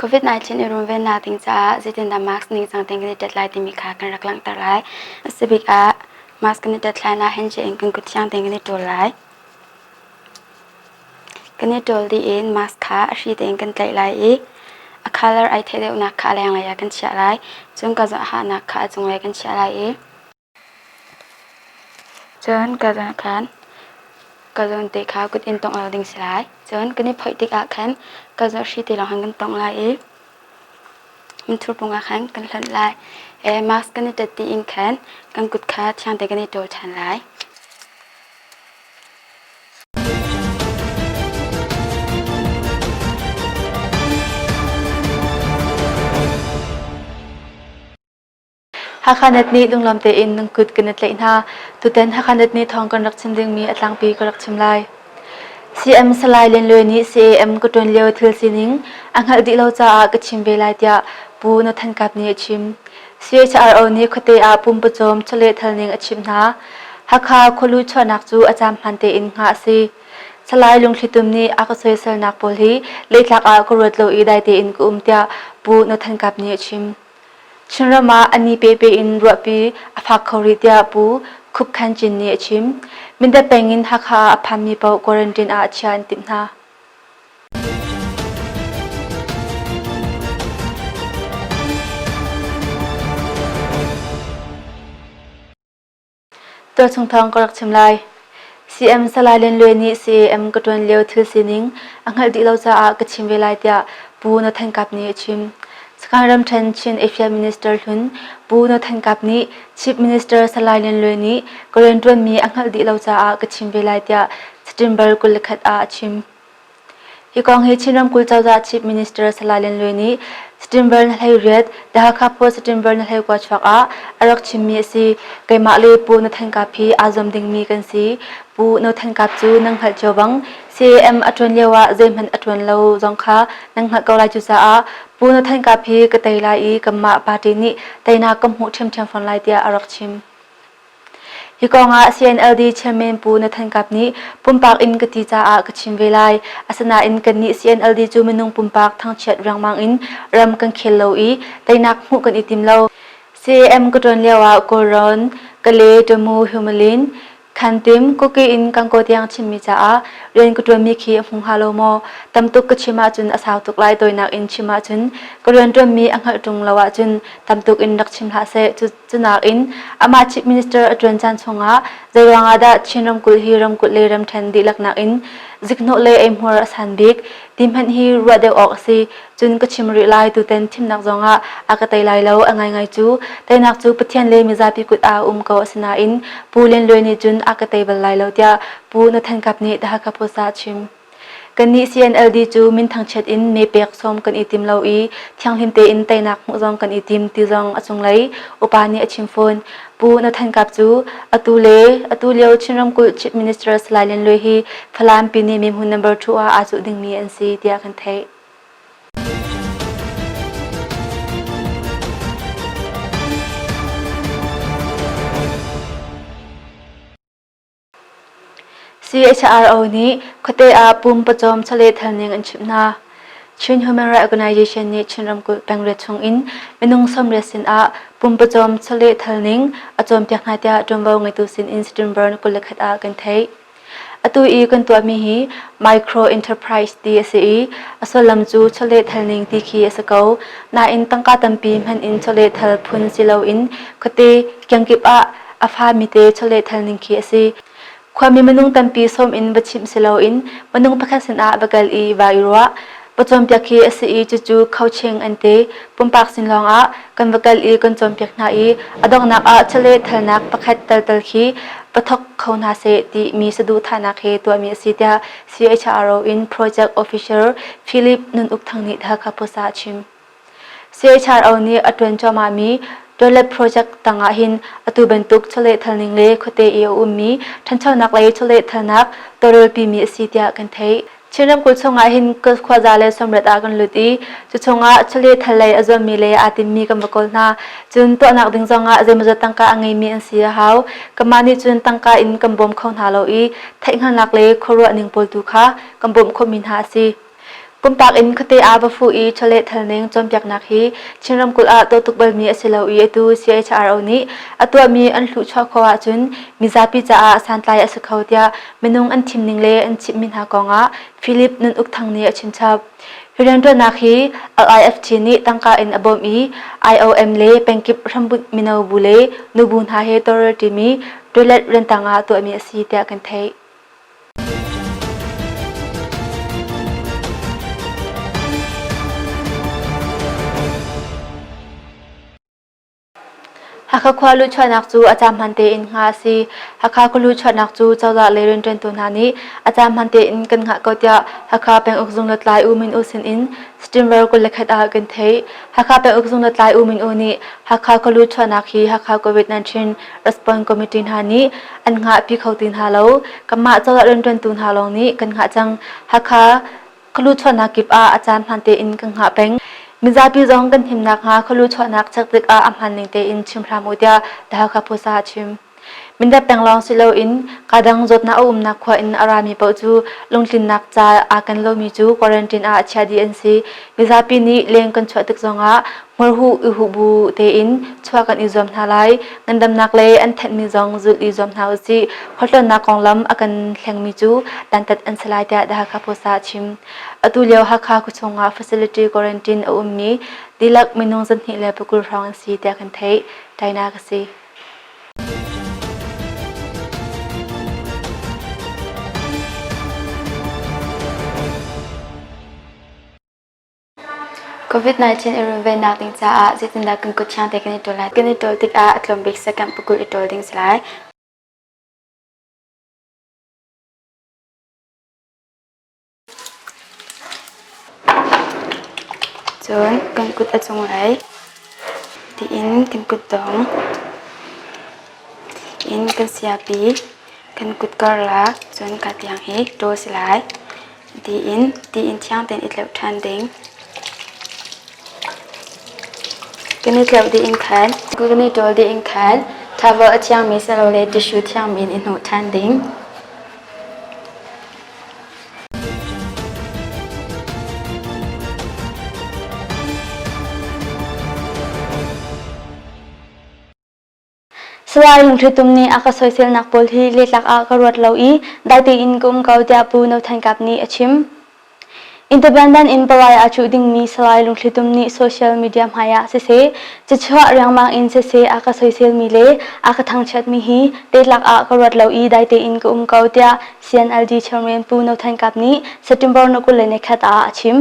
COVID-19 i runvennak ding caah zeitindah mask ningcang tein kan i tet lai timi kha kan rak langhter lai. A si bik ah mask kan i tet hlan ah handshake in kan kut thiang tein kan i ṭawl lai. Kan i ṭawl dih in mask kha a hri tein kan tlaih lai i a colour ai theih deuhnak kha a lenglei ah kan chiah lai. Cun ka hahnak kha a cunglei kan chiah lai i Cun ka zawn khan ka zawn te kha kut in tongh lo ding si lai. Cun kan i phoih tikah khan ka zawn hri te lawng khan kan tongh lai i minthur pung ah khan kan hlonh lai. Mask kan i ṭet dih in khan kan kut kha thiang tein kan i ṭawl ṭhan lai. Hakha-net nih lunglawm tein nan kut kan i tlaih hna. Tutan Hakha-net nih thawng kan rak chim dingmi a tlangpi ka rak chim lai. CM Salai Lian Luai nih CAM ka ṭuan lio thil sining a hngalh dih lo caah ka chim ve lai tiah Pu Nathan Kap nih a chim. CHRO nih khuate ah pumpawcawm chawlehthal ning a chimh hna. Hakha khualu chuahnak cu a caan hmaan tein hngah a si. Salai Lungthli Tum nih a ka soiselnak pawl hi leitlak ah ka ruat lo i dai tein ka um tiah Pu Nathan Kap nih a chim. Chinram ah a ni pepe in ruahpi a fak kho rih tiah Pu Khup Khan Cin nih a chim. Mindat peng in Hakha ah a phanmi paoh quarantine ah chia an timh hna. Tualchung thawng ka rak chim lai. CM Salai Lian Luai nih CAM ka ṭuan lio thil sining a hngalh dih lo caah ka chim ve lai tiah Pu No Than Kap nih a chim. Sakhan ramṭhen Chin Affair Minister hlun Pu No Than Kap nih Chief Minister Salai Lian Luai nih ka rianṭuanmi a hngalh dih lo caah ka chim ve lai tiah September 21 ah a chim. Hi kong hi Chin ramkulh cozah Chief Minister Salai Lian Luai nih September na 18, The Hakha Post September na 19 chuak ah a rak chimmi a si. Keimah le Pu Na Than Kap hi aa zuam dingmi kan si. Pu No Than Kap cu nan hngalh cio bang CAM a ṭuan lio ah zeihmanh a ṭuan lo zong kha nan hngalh ko lai. Cucaah Pu No Than Kap hi ka tei lai i kanmah party nih teinak ka hmuh ṭhiamṭhiam fawn lai tiah a rak chim. Hi kong ah CNLD chairman Pu Nathan Kap nih pumpak in ka ti caah ka chim ve lai. Asinain kannih CNLD cu minung pumpak thangchiat riangmang in ram kan khel lo i teinak hmuh kan i tim lo. CAM ka ṭuan lio ah Kawlrawn, Kale, Tamu, Humalin, Khantim, Kuki in Kankaw tiang chimmi caah rian ka ṭuanmi khi a hmu hnga lo maw? Tam tuk ka chim ahcun a sau tuk lai tawinak in chim ahcun ka rianṭuanmi a hngalh ṭung lo ahcun tam tuk in rak chim hlah seh. Cunakin amah Chief Minister a ṭuan caan chungah zeiruang ah dah Chin ramkulh hi ramkulh le ramṭhen dihlak nakin zikhnawh le eihmuar a san bik ti hmanh hi ruah deuh awk a si. Cun ka chim rih lai tutan thimnak zongah a ka tei lai lo a ngaingai cu teinak cu Pathian le mizapi kut ah a um ko asinain Pu Lian Luai nih cun a ka tei bal lai lo tiah Pu Nathan Kap nih The Hakha Post ah a chim. Kannih CNLD cu min thangchiat in mee pek sawm kan i tim lo i thianghlim tein teinak hmuh zong kan i tim ti zong a cunglei upa nih a chim fawn. Pu Nathan Kap cu atu le atu lio Chin ramkulh Chief Minister Salai Lian Luai hi Falam Pyine mehmun number 2 ah aa cuh dingmi an si tiah kan theih. CHRO nih khuate ah pum pawcawm chawlehthal ning an chimh hna. Chin Human Rights Organization nih Chin ramkulh pengriat chung in minung 80 sin ah pum pawcawm chawlehthal ning a cawnpiak hna tiah ṭuanvo ngeitu sin in September 21 ah kan theih. Atu i kan tuahmi hi micro enterprise ti a si i a sullam cu chawlehthal ning ti khi a si ko. Nain tangka tampi hman in chawlehthal phun si loin khuate kiangkip ah a fami te chawlehthal ning khi a si. Khuami minung tampi sawm in va chimh si loin minung pakhat sinah va kal i va i ruah. Va cawnpiak khi a si i cucu coaching an ti. Pumpak sin lawngah kan va kal i kan cawnpiak hna i a donghnak ah chawlehthalnak pakhat taltal khi va thawk kho hna seh ti mi saduhthahnak he tuahmi a si tiah CHRO in Project Officer Philip Nun Uk Thang nih Hakha Post ah a chim. CHRO nih a ṭuan cuahmahmi toilet project tangah hin atu bantuk chawlehthalning le khuate i a ummi ṭhanchonak lei chawlehthalnak tawlrelpimi a si tiah kan theih. Chin ramkulh chungah hin khuaza le sawmriat ah kan lut i cu chungah chawlehthal lei a zuammi le aa timmi kan va kawl hna. Cun tuahnak ding zongah zeimawzat tangka a ngeimi an si a hau. Kanmah nih cun tangka in kan bawm kho hna lo i theihhngalhnak le khuaruah ning pawl tu kha kan bawmh khawhmi hna a si. Pumpak in khuate ah va fuh i chawlehthal ning cawnpiaknak hi Chin ramkulh ah tuah tuk balmi a si lo i atu CHRO nih a tuahmi an hluhchuah khawh ahcun mizapi caah santlai a si kho tiah minung an thim ning le an chimhmi hna kong ah Philip Nun Uk Thang nih a chimchap. Hi rianṭuannak hi LIFT nih tangka in a bawmh i IOM le pengkip hrambunh mino bu le nubu hna he tawlrelṭimi toilet riantang ah tuahmi a si tiah kan theih. Hakha khua luhchuahnak cu a caan hmaan tein hngah a si. Hakha khua luhchuahnak cu cozah lei rianṭuantu hna nih a caan hmaan tein kan hngah ko tiah Hakha penguk zung lutlai U Min U sin in September 21 ah kan theih. Hakha penguk zung lutlai U Min U nih Hakha khua luhchuahnak hi Hakha COVID-19 Response Committee hna nih an hngahpi kho ti hna lo. Kanmah cozah rianṭuantu hna lawng nih kan hngah cang. Hakha khualu chuahnak kip ah a caan hmaan tein kan hngah peng. Mizapi zong kan him nakhnga khualu chuahnak check tikah a hmaan ning tein chim hram u tiah The Hakha Post ah a chim. Mindat peng lawng si loin kadang zawtnak a umnak khua in a rami paoh cu lungtlinnak ca aa ken lomi cu quarantine ah chiah dih an si. Mizapi nih leng kan chuah tik zongah hmurhuh i huh bu tein chuah kan i zuam hna lai. Ngandamnak lei an thenhmi zong zulh i zuam hna usih. Khualtlawnnak konglam a kan hlengmi cu dantat an si lai tiah The Hakha Post ah a chim. Atu lio Hakha khuachung ah facility quarantine a ummi dihlak minung 220 hrawng an si tiah kan theih. Tainak a si. COVID-19 i runvennak ding caah zeitindah kan kut thiang te kan i ṭawl lai? Kan i ṭawl tikah a tlawm bik second pakul i ṭawl ding si lai. Cun kan kut a cunglei tiin kan kutdong in kan siapi kan kut karlak cun ka tiang hi ṭawl si lai. Tiin tiin thiang tein i tleuh ṭhan ding. Kan i tleuh dih in khan kan i ṭawl dih in khan towel a thiangmi silole tissue thiangmi in i hnawh ṭhan ding. Salai Lungthlitum nih a ka soiselnak pawl hi letlak ah ka ruat lo i dai tein ka um ko tiah Pu No Than Kap nih a chim. Independent in palai aa cuh dingmi Salai Lungthlitum nih social media hmai ah siseh, cachuah riangmang in siseh a ka soiselmi le a ka thangchiatmi hi letlak ah ka ruat lo i dai tein ka um ko tiah CNLD chairman Pu No Than Kap nih September 21 ah a chim.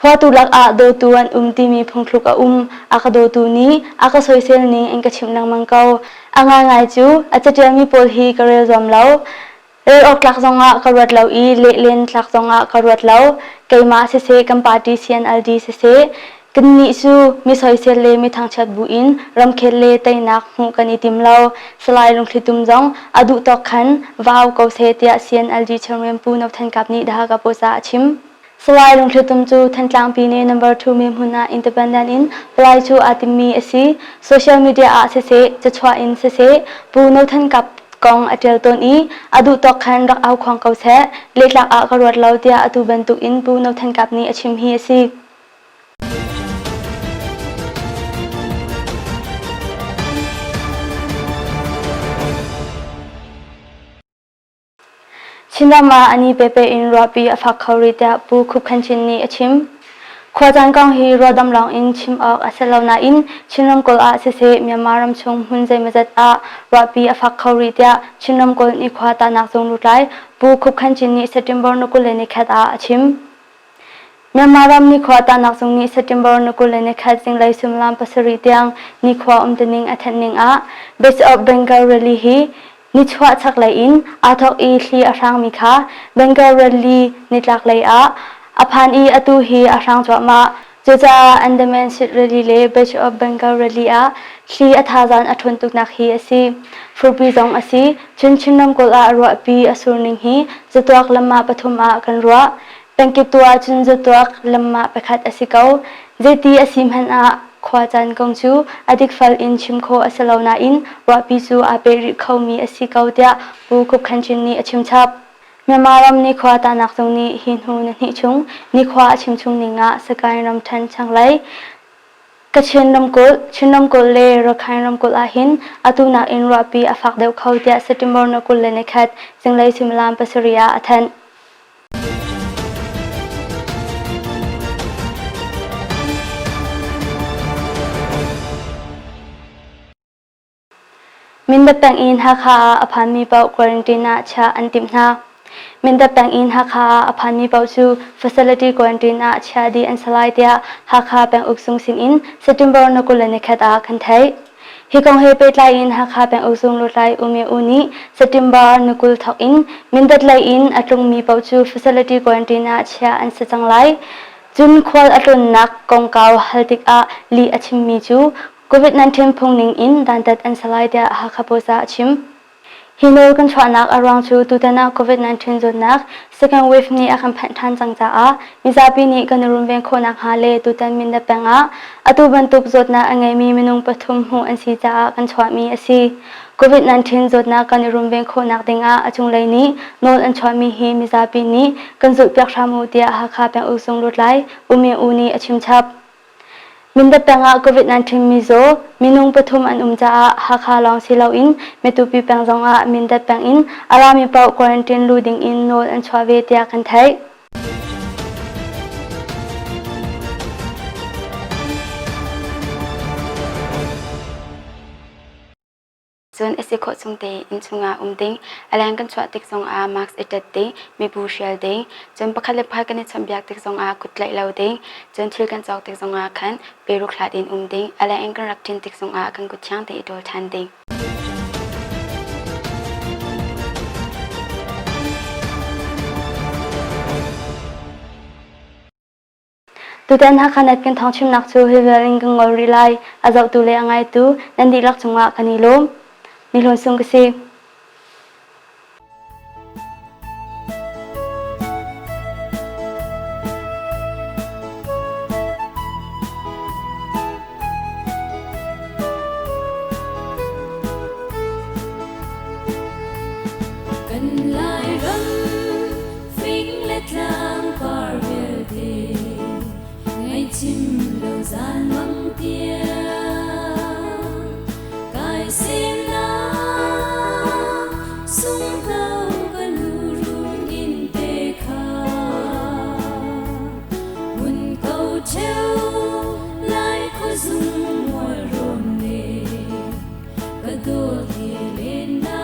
Huatu lakah dawtu an um timi phungthluk a um. A ka dawtu nih a ka soisel ning an ka chimh lengmang ko. A ngaingai cu a caṭialmi pawl hi ka rel zuam lo. Rel awk tlak zongah ka ruat lo i lehlen tlak zongah ka ruat lo. Keimah siseh kan party CNLD siseh kannih cu mi soisel le mi thangchiat buin ramkhel le teinak hmuh kan i tim lo. Salai Lungthli Tum zong a duh tawk khan va au ko seh tiah CNLD chairman Pu No Than Kap nih The Hakha Post ah a chim. Salai Lungthli Tum cu Thantlang Pyine number 2 mi hmun ah independent in palai cu aa timmi a si. Social media ah siseh, cachuah in siseh, Pu No Than Kap kong a ṭial tawn i a duh tawk khan rak au khuang ko seh, lehtlak ah ka ruat lo tiah atu bantuk in Pu No Than Kap nih a chim hi a si. Chinram ah a ni pepe in ruahpi a fak kho rih tiah Pu Khup Khan Chin nih a chim. Khuacaan kong hi ruahdamh lawng in chim awk a si lo nain Chin ramkulh ah siseh Myanmar ramchung hmun zeimawzat ah ruahpi a fak kho rih tiah Chin ramkulh nikhua tahnak zung lutlai Pu Khup Khan Chin nih September ni 21 ah a chim. Myanmar ram nikhua tahnak zung nih September ni 21 zinglei suimilam pasarih tiang nikhua umtuning a thanh ning ah Base of Bengal Rally hi nichuah chaklei in aa thawk i thli a hrangmi kha Bengal Rally nitlaklei ah a phan i atu hi a hrang cuahmah. Cucaah Andaman Sea Rally le Base of Bengal Rally ah thli a thazaang a ṭhawn tuknak hi a si. Furpi zong a si. Cun Chin ramkulh ah ruahpi a sur ning hi zatuak lam ah pathum ah kan ruah. Pengkip tu ahcun zatuak lamah pakhat a si ko. Zeiti a si hmanh ah khuacaan kong cu a dikfal in chim khawh a si lo nain ruahpi cu aa peh rih khomi a si ko tiah Pu Khup Khan Chin nih a chimchap. Myanmar ram nikhua tahnak zung nih hi hnu nihnih chung nikhua a chim chung ning ah Sagaing ramṭhen chaklei Kachin ramkulh, Chin ramkulh le Rakhine ramkulh ahhin atu nakin ruahpi a fak deuh kho tiah September ni 21 zinglei suimilam pasarih ah a thanh. Mindat peng in Hakha ah a phanmi paoh quarantine ah chiah an timh hna. Mindat peng in Hakha ah a phanmi paoh cu facility quarantine ah chiah dih an si lai tiah Hakha penguk zung sin in September ni 21 ah kan theih. Hi kong he pehtlai in Hakha penguk zung lutlai U Myo U nih September ni 20 thawk in Mindat lei in a tlungmi paoh cu facility quarantine ah chiah an si cang lai. Cun khual a tlunnak kongkau hal tikah lih a chimmi cu COVID-19 phung ning in dantat an si lai tiah Hakha Post ah a chim. Hi nawl kan chuahnak a ruang cu tutan ah COVID-19 zawtnak second wave nih a kan phanh ṭhan cang caah mizapi nih kan i runven khawh nakhnga le tutan Mindat peng ah atu bantuk zawtnak a ngeimi minung pathum hmuh an si caah kan chuahmi a si. COVID-19 zawtnak kan i runven khawhnak ding ah a cunglei nih nawl an chuahmi hi mizapi nih kan zulhpiak hram u tiah Hakha penguk zung lutlai U Myo U nih a chimchap. Mindat peng ah COVID-19 mizaw minung pathum an um caah Hakha lawng si loin Matupi peng zong ah Mindat peng in a rami paoh quarantine lu ding in nawl an chuah ve tiah kan theih. Cun a si khawh chung tein innchung ah um ding, a leng kan chuah tik zongah mask i ṭet ding, mibu hrial ding, cun pakhat le pakhat kan i chawnhbiak tik zongah kut tlaih lo ding, cun thil kan cawk tik zongah khan peruk hlat in um ding, a leng in kan rak ṭin tik zongah kan kut thiang tein i ṭawl ṭhan ding. Tutan Hakha Net kan thawngchimnak cu hi vial in kan ngol rih lai. A zohtu le a ngaitu nan dihlak cungah kan i lawm. Ni Hlawn Sung ka si. Kan Lairam Fing le tlang par vialte ngaihchim lo zan mang tiang kai semnak sunghno ka nu run in te kha hun ko cheu lai khuazung mual rawn le ka dawt he len na.